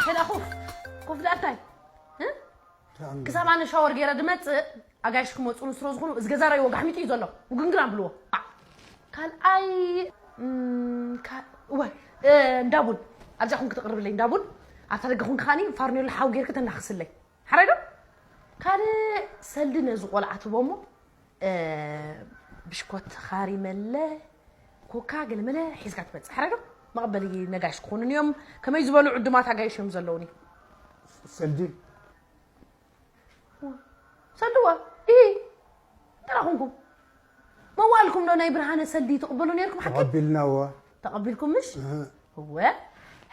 ሄላ ኮፍ ኮፍ ዳታይ ክሳብ ኣነ ሻወር ገይረ ድመፅእ ኣጋይሽ ክመፁ ስለ ዝኾኑ እዚ ገዛ ራይ ወጋሕ ሚጡ እዩ ዘሎ። ውግንግን ኣብልዎ። ካልኣይ እወ እንዳቡን ኣብዛ ኩን ክትቕርብለይ እንዳቡን ኣብታ ደገ ኩን ከዓኒ ፋርኔሎ ሓው ጌርክ ተናኽስለይ። ሓራይ ዶ? ካልእ ሰልዲ ነዚ ቆልዓ ትቦ እሞ ብሽኮት ኻሪመለ ኮካ ገለመለ ሒዝካ ትመጽእ። ሓራይ ዶ? መቐበሊ ነጋሽ ክኾኑን እዮም። ከመይ ዝበሉ ዕዱማት ኣጋይሽ እዮም ዘለውኒ። ሰልዲ ሰልድዋ ኢ እንተራ ኮንኩም መዋልኩም ዶ ናይ ብርሃነ ሰልዲ ትቕበሉ ነርኩም ሓቂ ተቐቢልናዋ ተቐቢልኩም ምሽ እወ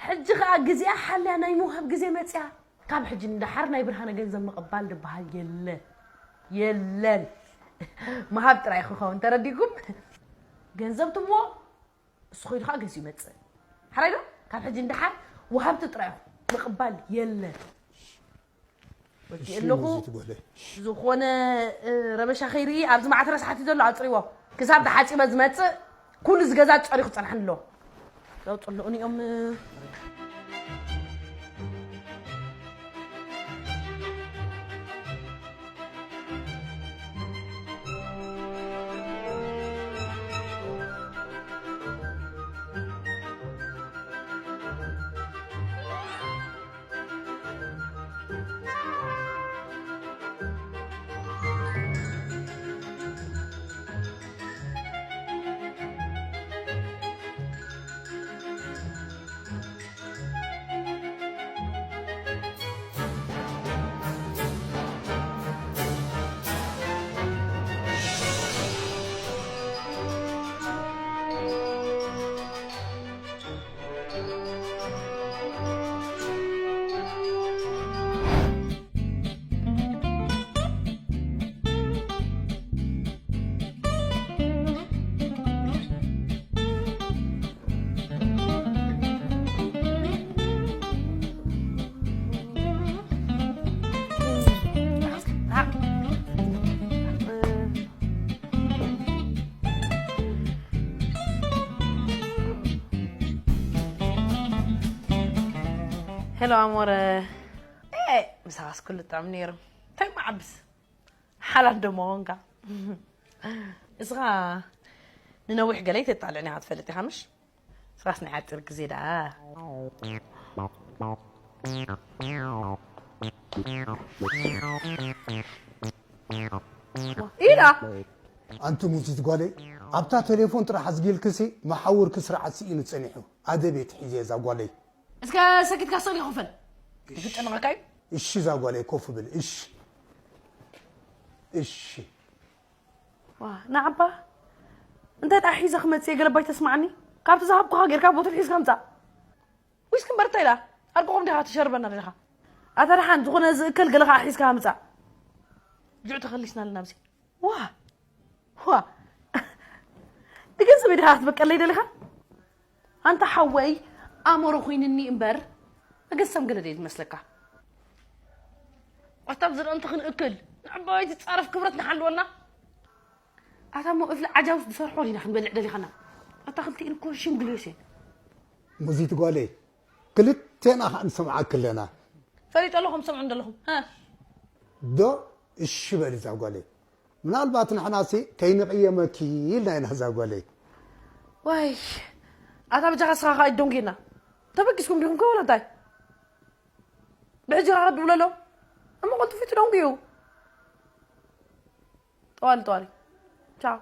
ሕጂ ኸዓ ግዜኣ ሓልያ ናይ ምውሃብ ግዜ መፅያ ካብ ሕጂ ንደሓር ናይ ብርሃነ ገንዘብ ምቕባል ዝበሃል የለ የለን ምሃብ ጥራይ ክኸውን ተረዲኩም ገንዘብ ትብዎ እሱ ኸይዱ ኸዓ ገዚኡ ይመፅእ ሓራይ ዶ ካብ ሕጂ ንደሓር ወሃብቲ ጥራይ ኢኹም ምቕባል የለን ወዲእ ኣለኹ ዝኾነ ረበሻ ከይርኢ ኣብዚ ማዕተ ረስሓት እዩ ዘሎ ኣፅሪዎ ክሳብ ተሓፂበ ዝመፅእ ኩሉ ዝገዛ ፀሪኹ ፀንሓኒ ኣለዎ ዘውፅልኡኒ እዮም ሄሎ ኣሞረ ምሳኻስ ኩሉ ጥዕም ነይሩ እንታይ መዓብስ ሓላል ደሞ ኾንካ እስኻ ንነዊሕ ገለ ይተጣልዕኒ ኢኻ ትፈልጥ ኢኻ ምሽ እስኻስ ናይ ሓፂር ግዜ ደኣ ኢላ ኣንቲ ሙዚት ጓለይ ኣብታ ቴሌፎን ጥራሕ ኣዝጊልክሲ መሓውርኪ ስርዓት ስኢኑ ጸኒሑ ኣደብ እየ ትሒዘ እዛ ጓለይ እስከ ሰኪትካ ስእሊ ክፈል ይግጨነቐካ እዩ እሺ እዛ ጓለይ ኮፍ ብል እሺ እሺ ዋ ንዓባ እንታይ ጣ ሒዘ ክመጽእ ገለባይ ተስማዕኒ ካብቲ ዝሃብኩኻ ጌርካ ቦትል ሒዝካ ምጻእ ዊስኪ እምበር እንታይ ኢላ ኣርቅቖም ዲኻ ትሸርበና ዘለኻ ኣታ ደሓን ዝኾነ ዝእከል ገለ ከዓ ሒዝካ ምጻእ ጅዑ ተኸሊስና ኣለና ኣብዚ ዋ ዋ ንገንዘበይ ዲኻ ክትበቀለይ ደሊኻ ኣንታ ሓወይ ኣእምሮ ኮይንኒ እምበር መገሰም ገለ ደይ ዝመስለካ ኣታ ዝርእንቲ ክንእክል ንዕባይቲ ፃረፍ ክብረት ንሓልወና ኣታ እሞ እፍሊ ዓጃውስ ዝሰርሖ ዲና ክንበልዕ ደሊኻና ኣታ ክልቲኤን እኮ ሽምግልዮስ እየን ሙዚት ጓለይ ክልቴና ከዓ ንሰምዓኪ ኣለና ፈሊጠ ኣለኹም ሰምዑ እንደለኹም ዶ እሺ በል እዛ ጓለይ ምናልባት ንሕናሲ ከይንቕየመኪ ኢልና ኢና እዛ ጓለይ ዋይ ኣታ በጃኻ ስኻ ከዓ ይደንጉና ተበጊስኩም ዲኹም ከ ወላ እንታይ ብሕጂ ራኸብ ይብለሎ እሞ ቀልጥፊቱ ደንጉዩ ጠዋሊ ጠዋሊ ቻው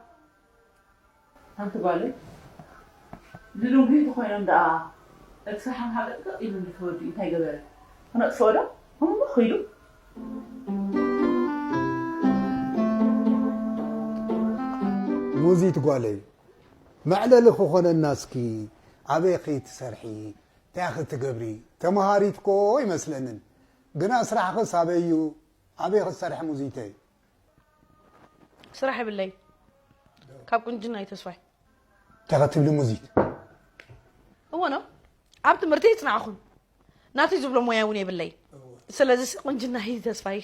ሓንቲ ጓለይ ዝድንጉዩ ተኾይኖም ደኣ እቲ ሰሓም ሃበጥቅጥ ኢሉ እንድተወዲኡ እንታይ ገበረ ክነጥፍኦ ዶ እሞ ኺዱ ሙዚት ጓለይ መዕለሊ ክኾነና እስኪ ኣበይ ኺትሰርሒ እንታይ ኺትገብሪ ተምሃሪት ኮ ይመስለንን ግና ስራሕኽስ ኣበይ እዩ ኣበይ ኺትሰርሒ ሙዚተይ ስራሕ የብለይ ካብ ቁንጅና እዩ ተስፋይ እንታይ ትብሊ ሙዚት እወ ነው ኣብ ትምህርቲ ይፅናዕኹም ናተይ ዝብሎ ሞያ እውን የብለይ ስለዚ ቁንጅና እዩ ተስፋይ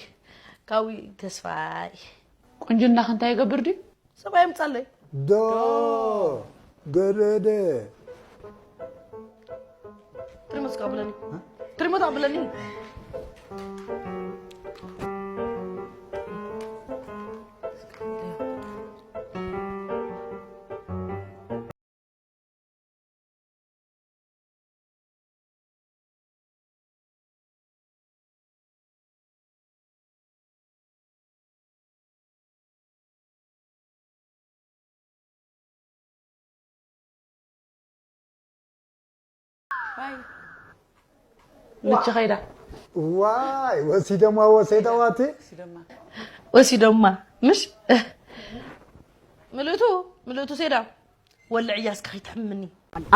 ካዊ ተስፋይ ቁንጅና ክንታይ ይገብር ድዩ ሰብኣይ የምፃለይ ዶ ገረደ ብለኒ። ትሪሞ ዶ ብለኒ። ንቺ ኸይዳ ዋይ ወሲደማ ወሴዳዋቲ ወሲዶማ ምሽ ምልእቱ ምልእቱ ሴዳ ወልዕ እያ እስከ ከይትሕምኒ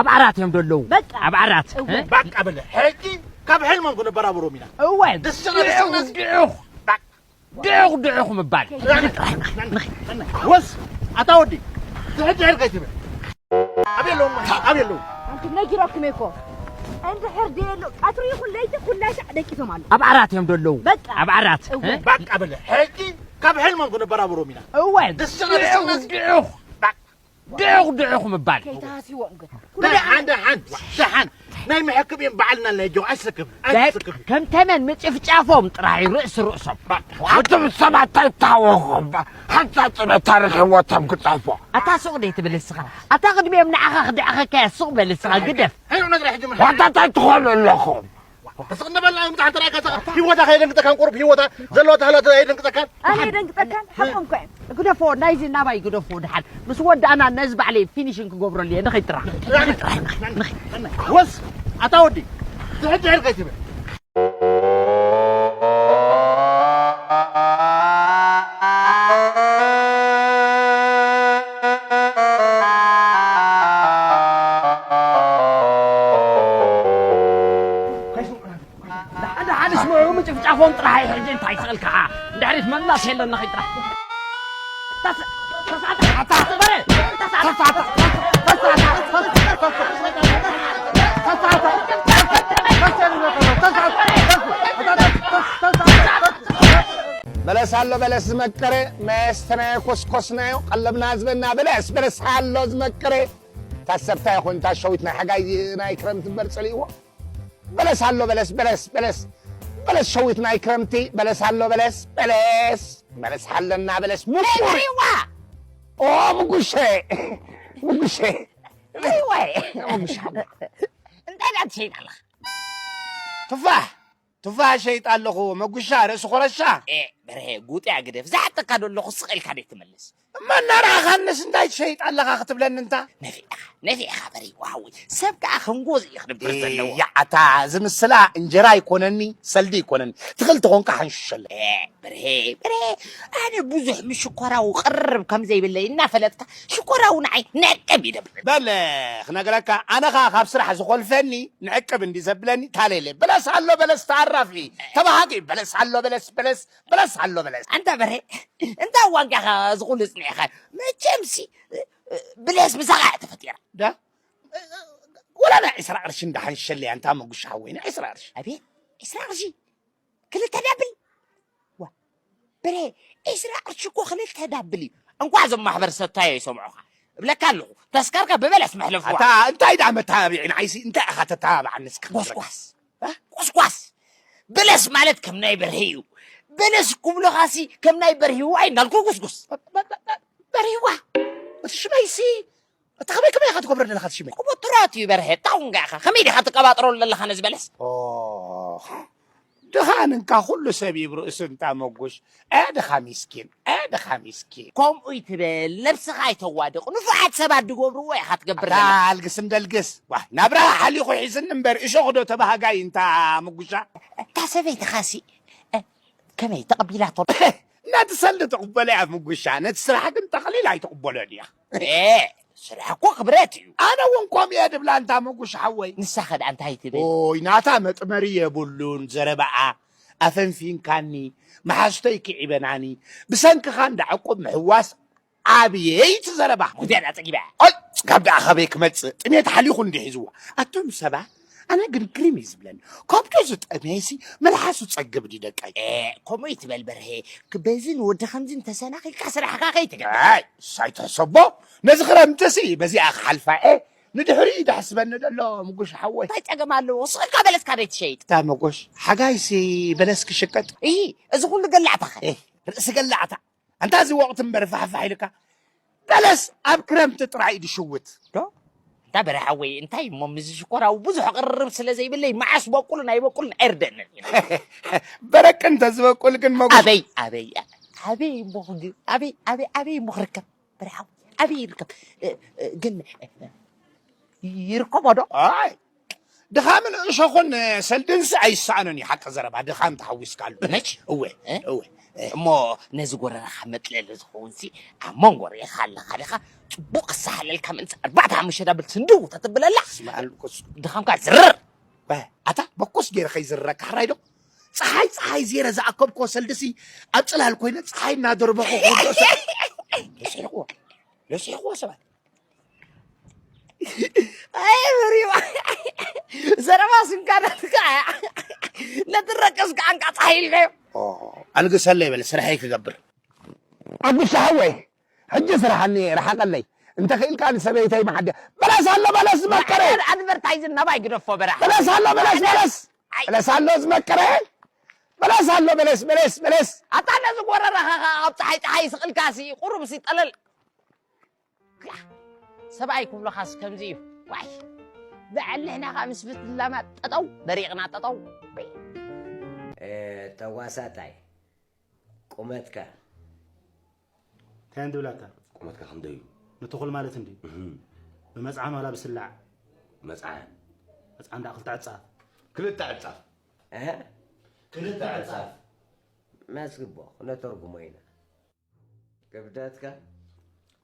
ኣብ ዓራት እዮም ደለዉ በቃ ኣብ ዓራት በቃ በለ ሕጂ ካብ ሕልሞም ክነበራብሮም ኢና እወ ደስና ደስና ድዑኽ ድዑኽ ድዑኽ ምባል ወስ ኣታ ወዲ ድሕድሕር ከይትብል ኣብ የለውም ኣብ የለውም ኣንቱም ነጊረኩም እኮ እንድሕር ደየሎ ቀትሪ ይኹን ለይቲ ኩላሻዕ ደቂሶም ኣሎ ኣብ ዓራት እዮም ደለዉ በቃ ኣብ ዓራት በቃ በለ ሕጂ ካብ ሕልሞም ክነበራብሮም ኢና እወ ደስና ደስና ድዑኽ ድዑኽ ድዑኽ ምባል ከይተሃስይዎም ግን ደሓን ደሓን ደሓን ናይ መሐክብ እዮም ባዕልና ናይ ጆ ኣይሰክብ ኣይሰክብ ከም ተመን ምጭፍጫፎም ጥራይ ርእሲ ርእሶም ኣቱም ሰባት ኣይታወኹም ሓንታ ፅበት ታሪክ ህይወቶም ክጠፎ ኣታ ሱቕ ደይ ትብል እስኻ ኣታ ቅድሚኦም ንዓኻ ክድዕኸካያ ሱቕ በል እስኻ ግደፍ ዋታ እንታይ ትኾኑ ኣለኹም ተስቕ እንዳበልና ምጣሕ እንተ ራእካ ተኻ ሂወታ ከየደንግጠካን ቁሩብ ሂወታ ዘለዋ ተህላተ የደንግጠካን ኣነ የደንግጠካን ሓቆም ኮ እዮም ግደፎ ናይዚ ናባይ ግደፎ ድሓን ምስ ወዳእና ነዚ ባዕለይ ፊኒሽን ክገብረሉ እየ ንኸይድ ጥራሕ ወስ ኣታ ወዲ ድሕድሕር ከይትብል ሓደ ሓደ ስምዑ ምጭፍጫፎም ጥራሕ ሕጂ እንታይ ስእል ከዓ እንድሕሪት መምላስ የለና ከይጥራሕ በለስ ኣሎ በለስ ዝመቀረ መስተናዮ ኮስኮስናዮ ቀለብና ዝበና በለስ በለስ ኣሎ ዝመቀረ ታሰብታ ይኹን ታሸዊት ናይ ሓጋይ ናይ ክረምቲ እምበር ጸሊእዎ በለስ ኣሎ በለስ በለስ በለስ በለስ ሸዊት ናይ ክረምቲ በለስ ኣሎ በለስ በለስ በለስ ሓለና በለስ ሙቁሪዋ ኦ ምጉሸ ምጉሸ ወይ እንታይ ዳት ሸይጣላ ትፋሕ ትፋሕ ሸይጥ ኣለኹ መጉሻ ርእሲ ኮረሻ በርሄ ጉጥያ ግደፍ ዝሓተካ ዶ ኣለኹ ስቕ ኢልካ ደይ ትመልስ እማ እናረኣኻንስ እንታይ ትሸይጥ ኣለኻ ክትብለኒ እንታ ነፊዕኻ ነፊዕኻ በርሂ ዋሃዊ ሰብ ከዓ ከም ጎዝ እዩ ክድብር ዘለዎ ያዓታ እዚ ምስላ እንጀራ ኣይኮነኒ ሰልዲ ኣይኮነኒ ትኽል ተኾንካ ሓንሽሸለ በርሄ በርሄ ኣነ ብዙሕ ምስ ሽኮራዊ ቅርብ ከም ዘይብለይ እናፈለጥካ ሽኮራዊ ንዓይ ነቅብ ይደብል በል ክነግረካ ኣነ ኸዓ ካብ ስራሕ ዝኾልፈኒ ንዕቅብ እንዲ ዘብለኒ ታሌለ በለስ ኣሎ በለስ ተኣራፊ ተባሃጊ በለስ ኣሎ በለስ በለስ በለስ ኣሎ በለስ ኣንታ በርሄ እንታይ ዋንጋኻ ዝኹሉ ጽኒዕኻ መቸምሲ ብለስ ምሳኻ እያ ተፈጢራ ዳ ወላ ናይ ዒስራ ቅርሺ እንዳሓንሸለያ እንታ መጉሻ ሓወይ ናይ ዒስራ ቅርሺ ኣቤት ዒስራ ቅርሺ ክልተ ዳብል ዋ በሬ ዒስራ ቅርሺ እኮ ክልተ ዳብል እዩ እንኳዕ እዞም ማሕበር ሰታዮ ይሰምዑኻ እብለካ ኣለኹ ተስካርካ ብበለስ መሕለፍዋ ኣታ እንታይ ደኣ መተባቢዒ ንዓይሲ እንታይ ኢኻ ተተባብዓኒ እስካ ጎስጓስ ጎስጓስ በለስ ማለት ከም ናይ በርሄ እዩ በለስ ክብሉኻሲ ከም ናይ በርሂዋ ኣይናልኩ ጉስጉስ በርሂዋ እቲ ሽመይሲ እቲ ከመይ ከመይ ኢኻ ትገብሮ ዘለኻ እቲ ሽመይ እሞ ጥራት እዩ በርሀ ጣውንጋ ኢኻ ከመይ ዲኻ ትቀባጥረሉ ዘለኻ ነዚ በለስ ድኻ ንንካ ኩሉ ሰብ ይብርእሱ እንታ መጉሽ እ ድኻ ሚስኪን እ ድኻ ሚስኪን ከምኡ ይትበል ነብስኻ ኣይተዋድቕ ንፉዓት ሰባት ድገብርዎ ኢኻ ትገብር ኣታ ኣለኻ ኣልግስ እንደልግስ ዋ ናብራ ሓሊኹ ሒዝኒ እምበር እሾኽ ዶ ተባሃጋይ እንታ ምጉሻ እታ ሰበይትኻሲ ከመይ ተቐቢላቶ ነቲ ሰልዲ ትቕበሎ እያ ምጉሻ ነቲ ስራሕ ግን ተኽሊል ኣይትቕበሎን እያ ስራሕ እኮ ክብረት እዩ ኣነ እውን ከምኡ እየ ድብላ እንታ ምጉሽ ሓወይ ንሳኸ ደኣ እንታይ ትብል ኦይ ናታ መጥመሪ የብሉን ዘረባኣ ኣፈንፊንካኒ መሓዝቶይ ክዒበናኒ ብሰንክኻ እንዳ ዕቁብ ምሕዋስ ኣብየይ እቲ ዘረባ ሙዚያ ጸጊባ ኦይ ካብ ደኣ ካበይ ክመጽእ ጥሜት ሓሊኹ እንዲ ሒዝዋ ኣቶም ሰባት ኣነ ግን ግርም እዩ ዝብለኒ ካብቶ ዝጠመየሲ መልሓሱ ጸግብ ድዩ ደቀይ ከምኡ ይትበል በርሄ በዚ ንወዲ ከምዚ እንተሰናኺልካ ስራሕካ ከይትገብር ኣይ ሳይ ትሕሰቦ ነዚ ክረምትሲ በዚኣ ክሓልፋ እየ ንድሕሪ እዩ ደሕስበኒ ደሎ ምጉሽ ሓወይ። እንታይ ጸገም ኣለዎ? ስቕ ኢልካ በለስካ ደይ ትሸይጥ? እታ መጎሽ ሓጋይሲ በለስ ክሽቀጥ። እይ፣ እዚ ኩሉ ገላዕታኸ? እህ፣ ርእሲ ገላዕታ። ኣንታ እዚ ወቕቲ እምበር ፋሕፋሕ ኢልካ። በለስ ኣብ ክረምቲ ጥራይ እዩ ዝሽውት። ዶ? እንታ በረ ሓወይ፣ እንታይ እሞ ምስ ሽኮራዊ ብዙሕ ቅርርብ ስለ ዘይብለይ፣ መዓስ በቁልን ኣይበቁልን ኣይርደንን እዩ። በረቅ እንተ ዝበቁል ግን መጉ- ኣበይ፣ ኣበይ፣ ኣበይ እሞ ክግ-፣ ኣበይ፣ ኣበይ፣ ኣበይ እሞ ክርከብ? በረ ሓወይ፣ ኣበይ ይርከብ? እ፣ እ፣ ግን፣ እ፣ ይርከቦ ዶ? ኣይ፣ ድኻምን እሾኾን ሰልድንሲ ኣይሰኣኖን እዩ፣ ሓቂ ዘረባ፣ ድኻም ተሓዊስካሉ። መች? እወ፣ እ? እወ። እሞ ነዚ ጎረራኻ መጥለሊ ዝኸውን ሲ ኣብ መንጎ ርኢኻ ኣለኻ ዲኻ? ጽቡቕ ክሰሓለልካ ምእንቲ ኣርባዕተ ሓሙሽተ ዳብል ስንድው ተትብለላ፣ ስማዕ፣ ኣልኩስ። ድኻምካ ዝርር። በ-፣ ኣታ በኩስ ገይረ ከይዝረካ ሕራይ ዶ? ጸሓይ፣ ጸሓይ ዜረ ዝኣከብክዎ ሰልድሲ ኣብ ጽላል ኮይነ ጸሓይ እናደርበኹ ክውድኦ ሰብ። ለሲሕክዎ፣ ለሲሕክዎ ሰባት። ኣይ፣ መሪዋ። ዘረባ ስምካ ናትካ እያ። ነቲ ረቀስካ ዓንቃ ጸሓይ ኢልካዮ። ኦ፣ ኣልግሰለይ በለ፣ ስርሐይ ክገብር። ኣጉሽ ሓወይ፣ ሕጂ ስራሓኒ፣ ረሓቐለይ። እንተ ኽኢልካ ንሰበይተይ መሓደ-፣ በለስ ኣሎ፣ በለስ ዝመቀረ። ኣድቨርታይዝን ናባይ ግደፎ፣ በራሕ። በለስ ኣሎ፣ በለስ፣ በለስ። ኣይ። በለስ ኣሎ ዝመቀረ። በለስ ኣሎ፣ በለስ፣ በለስ፣ በለስ። ኣታ ነዚ ጎረረኻ ኸኣ ኣብ ጸሓይ፣ ጸሓይ ስቕ ኢልካሲ፣ ቁሩብሲ ጠለል። ክላ፣ ሰብኣይ ክብሎኻስ ከምዚ እዩ። ዋይ፣ ብዕሊ ንሕና ኸኣ ምስ ብትላና ጠጠው፣ በሪቕና ጠጠው። እ፣ ተዋሳጣይ፣ ቁመትካ እንታይ እንድብላታ? ቁመትካ ክንደይ እዩ? ንትኹል ማለት እንድዩ። እህ። ብመጽዓን ዋላ ብስላዕ? መጽዓን። መጽዓን ደኣ ክልተ ዕጻፍ። ክልተ ዕጻፍ? እህ? ክልተ ዕጻፍ። መስግቦ፣ ክነተርጉሞ ኢና። ክብደትካ?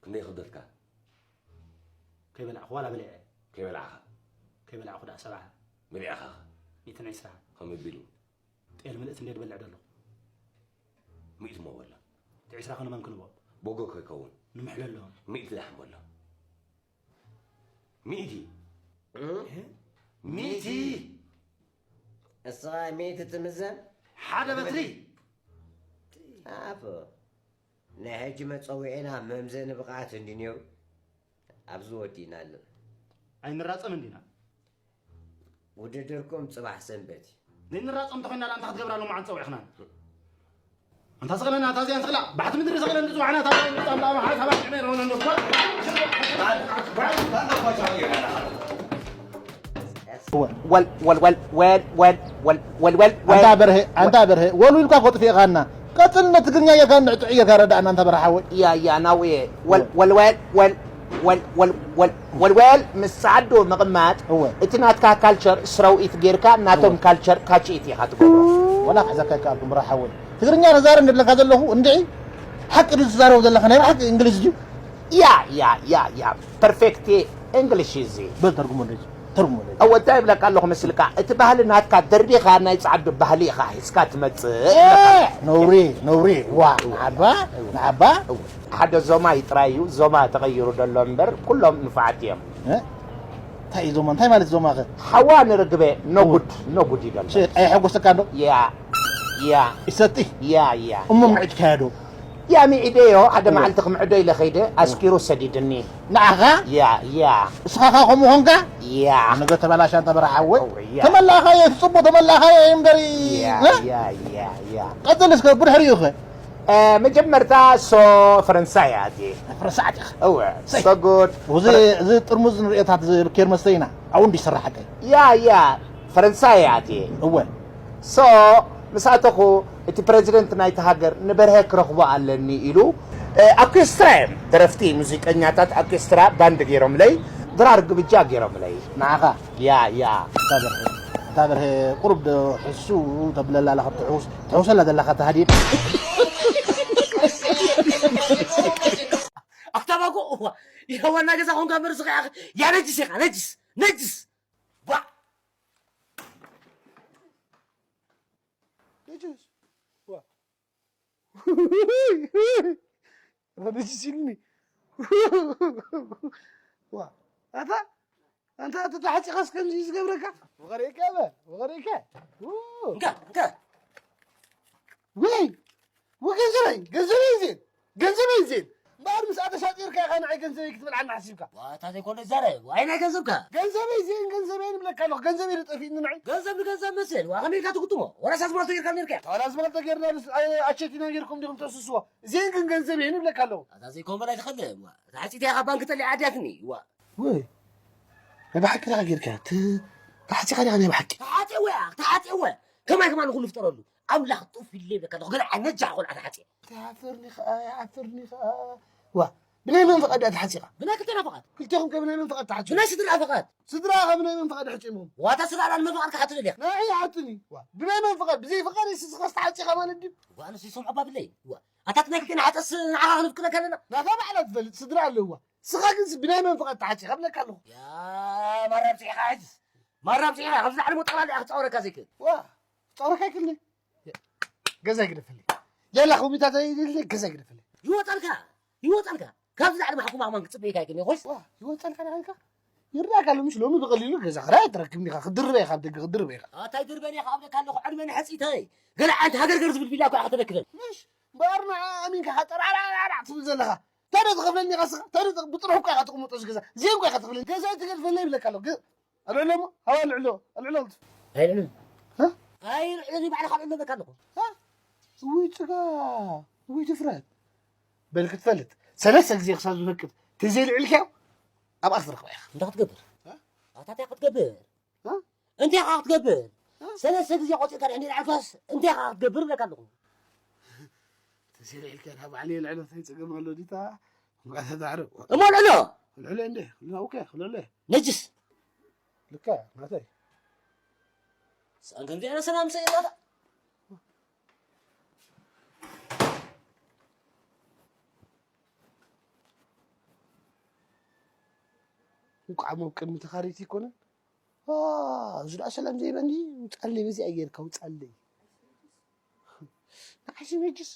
ክንደይ ክብደትካ? ከይበላዕኹ ዋላ በሊዐ። ከይበላዕኻ? ከይበላዕኹ ደኣ ሰብዓ። በሊዕኻ? ሚእትን ዕስራ። ከመይ ቢሉ? ጤል ምልእቲ እንደ ድበልዕ ደለኹ። ሚእቲ እሞ በሎ። እቲ ዕስራ ከነመን ክንቦ? በጎ ከይከውን። ንምሕለሎም። ሚእቲ ደሓን በሎ። ሚእቲ። እ? እ? ሚእቲ። እስኻ ሚእቲ ትምዘን? ሓደ በትሪ። ኣፎ። ናይ ሕጂ መጸውዒና መምዘኒ ብቕዓት እንዲ ነይሩ፣ ኣብዚ ወዲእና ኣለና። ኣይንራጸም እንዲና። ውድድርኩም ጽባሕ ሰንበት እዩ። ዘይንራጸም እንተኾይና ደኣ እንታይ ክትገብራ ሎማዓንቲ ጸዊዕኽና? ኣንታ ስቕለና፣ እታ እዚኣ ንስቕላ፣ ባሕቲ ምድሪ ስቕለን ዝጽዋዕና፣ እታ እዚኣ ንጻም ደኣ፣ መሓል፣ ሰባት ዕሜ፣ ረውነ፣ ንኳ። ወል፣ ወል፣ ወል፣ ወል፣ ወል፣ ወል፣ ወል፣ ወል፣ ወል፣ ወል። ኣንታ በርሀ፣ ኣንታ በርሀ፣ ወሉ ኢልካ እኮ ጥፊእኻና። ቀጽል፣ ነቲ ትግርኛ ጌርካ ንዕጥዑ ጌርካ ረዳእና፣ ኣንታ በርሃ ሓወይ። ያ፣ ያ፣ ናውየ። ወል፣ ወል፣ ወል፣ ወል፣ ወል፣ ወል፣ ወል፣ ወል፣ ወል፣ ምስ ጸዓዱ ምቕማጥ፣ እወ። እቲ ናትካ ካልቸር ስረውኢት ጌርካ፣ ናቶም እወ። ካልቸር ካችኢት ኢኻ ትገብሮ። ወላ ክሕዘካ ይከኣልኩም፣ በርሃ ሓወይ። ትግርኛ ተዛረብ እንድብለካ ዘለኹ፣ እንድዒ፣ ሓቂ ድዩ ትዛረቦ ዘለኻ፣ ናይ ብሓቂ እንግሊዝ ድዩ? ያ፣ ያ፣ ያ፣ ያ። ፐርፌክት እንግሊሽ እዩ እዚ። በል ተርጉሞ እንደዚ፣ ተርጉሞ እንደዚ። እወ፣ እንታይ ይብለካ ኣለኹ መስልካ? እቲ ባህሊ ናትካ ደርቢኻ ናይ ጻዕዱ ባህሊ ኢኻ ሒዝካ ትመጽእ እ፣ ይብለካ ኣለኹ። ነውሪ፣ ነውሪ። ዋ፣ እወ፣ ንዓባ፣ እወ። ንዓባ። እወ። ሓደ ዞማይ ጥራይ እዩ፣ ዞማ ተቐይሩ ዘሎ እምበር፣ ኩሎም ንፉዓት እዮም። እ? እንታይ እዩ ዞማ? እንታይ ማለት ዞማ ኸ? ሓዋ ንርግበ፣ ነጉድ፣ ነጉድ እዩ ዘሎ። ሸ-፣ ኣየሐጎሰካን ዶ? ያ፣ ያ። ይሰቲ? ያ፣ ያ፣ እሞ ያ። ምዕድ ካያዶ? ያ ሚዒደዮ፣ ሓደ እወ። መዓልቲ ክምዕዶ ኢለ ኸይደ፣ ኣስኪሩ ሰዲድኒ። ንዓኻ? ያ፣ ያ። እስኻ ኸ ከምኡ ኾንካ? ያ። ነገ ተበላሻ እንተ በርሃ ሓወይ። እወ፣ ያ። ተመላኻዮ፣ እቲ ጽቡቕ ተመላኻዮ እምበሪ። ያ፣ እ? ያ፣ ያ፣ ያ። ቀጽል እስከ፣ ብድሕሪኡ ኸ? እ፣ መጀመርታ ሶ ፈረንሳይ እያ ኣትየ። ፈረንሳይ ኣትየ። እወ፣ ሰይ። ሶ ጉድ። እዚ፣ እዚ ጥርሙዝ ንርእዮታት ዝልኬር መስተይና። ኣብኡ እንዲ ይስራሕ ሓቀይ። ያ፣ ያ፣ ፈረንሳይ እያ ኣትየ። እወ። ሶ፣ ምስ ኣተኹ፣ እቲ ፕረዚደንት ናይቲ ሃገር ንበርሀ ክረኽቦ ኣለኒ ኢሉ፣ እ፣ ኣርኬስትራ እዮም። ደረፍቲ፣ ሙዚቀኛታት፣ ኣርኬስትራ፣ ባንድ ገይሮምለይ፣ ድራር ግብጃ ገይሮምለይ። ንዓኻ? ያ፣ ያ። ኣታ በርሀ፣ ኣታ በርሀ፣ ቁሩብ ዶ ሕሱ ተብለላ ኣለኻ፣ ትሕውስ-፣ ትሕውሰላ ዘለኻ ተሃዲድ። ኣታ ባኮ፣ እዋ፣ ይኸ ዋና ገዛ ኾንካ እምበር ስኻ ኢኻ። ያ ነጅስ ኢኻ፣ ነጅስ፣ ነጅስ። ዋ። ነጅስ። ዋ። ኣታ ነጅስ ኢሉኒ። ዋ። ኣታ፣ ኣንታ፣ ኣታ ተሓጺኻስ ከምዚ እዩ ዝገብረካ? ወኸሪእካ በ፣ ወኸሪእካ። ው። እንካ፣ እንካ። ወይ፣ ወይ ገንዘበይ፣ ገንዘበይ ዜን፣ ገንዘበይ ዜን። እምበኣር ምስኣ ተሻጢርካ ኢኻ ንዓይ ገንዘበይ ክትበልዓኒ ሓሲብካ። ዋታ ዘይኮነ ይዛረብ። ዋይ ናይ ገንዘብካ። ገንዘበይ እዚአን ገንዘበይ ንብለካ ኣለኹ። ገንዘበይ ዶ ጠፊእኒ ንዓይ? ገንዘብ ንገንዘብ መስል። ዋ ከመይ ኢልካ ትግጥሞ? ወላ ሳዝማልቶ ጌርካ ነርካ። ዋላ ኣዝማልቶ ጌርና ንስ-፣ ኣይ፣ ኣቸቲና ጌርኩም ዲኹም ተስስዎ? እዚአን ግን ገንዘበይ ንብለካ ኣለኹ። ኣታ ዘይኮነ በላይ ትኸልእ። ዋ፣ እታ ሓፂተይ ካብ ባንክ ጠሊዓ ኣድያትኒ። ዋ። ወይ፣ ናይ ብሓቂ ዲኻ ጌርካያ? ት-፣ ተሓጺኻ ዲኻ ናይ ብሓቂ? ተሓጺወ እያ፣ ተሓጺወ። ከማይ ከማን ንኹሉ ፍጠረሉ። ኣምላኽ ጡፍ ኢለ ይብለካ ኣለኹ። ገለ ዓይነት ጃዕ ቆልዓ ተሓጺአ። ተሓፍርኒ ኸኣ፣ ይሓፍርኒ ኸኣ። ዋ፣ ብናይ መን ፍቓድ እያ ተሓጺኻ? ብናይ ክልቴና ፍቓድ። ክልቴኹም ከ ብናይ መን ፍቓድ ተሓጺኹም? ብናይ ስድራ ፍቓድ። ስድራ ከ ብናይ መን ፍቓድ ተሓጺሞም? ዋታ ስድራ ዳን መን ፍቓድ ክሓትሉ ኢኻ? ናይ ይሓትኒ። ዋ፣ ብናይ መን ፍቓድ? ብዘይ ፍቓድ ስስኻስ ተሓጺኻ ማለት ድዩ? ዋ፣ ኣነስ ይሰምዖ ባብለይ። ዋ፣ ኣታት ናይ ክልቴና ሓጠስ ንዓኻ ክንፍቅደካ ኣለና? ናታ ባዕላ ትፈልጥ ስድራ ኣለዋ። ስኻ ግን ብናይ መን ፍቓድ ተሓጺኻ እብለካ ኣለኹ። ያ ማራ ኣብዚሕኻ ሕጅስ። ማራ ኣብዚሕኻ፣ ኣብዚ ላዕሊ ሞ ጠቕላላ እያ ክጻወረካ ዘይክእል። ዋ፣ ክጻወረካ ኣይክእልን። ገዛ ይግደፈለይ። የላ፣ ኮሚታተይ ይግደፈለይ፣ ገዛ ይግደፈለይ። ይወጣልካ፣ ይወጣልካ። ካብዚ ላዕሊ ማሕኩማ ከማን ክጽበየካ ኣይክእልን፣ ይኾይስ? ዋ፣ ይወጣልካ ዳኻ ኢልካ? ይርዳእካ ኣሎ፣ ምሽ ሎሚ ብቐሊሉ ገዛ ክራይ ኣይትረክብን ኢኻ፣ ክድርበ ኢኻ፣ ኣብ ደገ ክድርበ ኢኻ። ኣታ ኣይድርበን እየ፣ ካብ ደካ ኣለኹ፣ ዕድመ ንሕጺተይ። ገለ ዓይነት ሃገር ገር ዝብል ቢላ እኮ ኢኻ ተደክረን። ምሽ፣ እምበኣር ንዓ ኣሚንካ ኢኻ ጠራዕራዕራዕ ትብል ዘለኻ። እንታይ ዶ ትኸፍለኒ ኢኻ ስኻ? እንታይ ዶ ትኽ-፣ ብጥርሑ እኮ ኢኻ ትቕመጦ እዚ ገዛ። እዚአን እኮ ኢኻ ትኽፍለኒ። ገዛ ኣይትገድፈለይ ይብለካ ኣለኹ። ገ-፣ ኣልዕሎ እሞ፣ ሃዋ ኣልዕሎ፣ ኣልዕሎ። ኣይልዕልን። ሃ? ኣይልዕልን፣ ባዕልኻ ኣልዕሎ በቃ ኣለኹ። ሃ? እውይ ጽጋ፣ እውይ ድፍረት። በል ክትፈልጥ፣ ሰለስተ ግዜ ክሳብ ዝፈቅድ ተዘይልዕልካዮ፣ ኣብኣ ክትረኽባ ኢኻ። እንታይ ክትገብር? ሃ? ኣታ እንታይ ክትገብር? ሃ? እንታይ ኢኻ ክትገብር? ሃ? ሰለስተ ግዜ ቆጺርካ ድሕሪ ልዓልካስ እንታይ ኢኻ ክትገብር እብለካ ኣለኹ። ተሰሪዕልካ ናብ ባዕለይ ልዕሎ እንታይ ጸገም ኣሎ ዲታ? እምበኣር ተዛዕረብ። እሞ ልዕሎ! ልዕሎ እንዴ? ልዕሎ ኦኬ፣ ልዕሎ። ነጅስ! ልካ፣ ናተይ። ሰኣን ከምዚ ዓይነት ሰላም ሰኢላታ። እንቋዕ ሞ ቅድሚ ተኻሪት ይኮነን። ዋ፣ እዚ ደኣ ሰላም ዘይበኒ፣ ውጻለይ በዚኣ ጌርካ፣ ውጻለይ። ንዓይ መጅስ።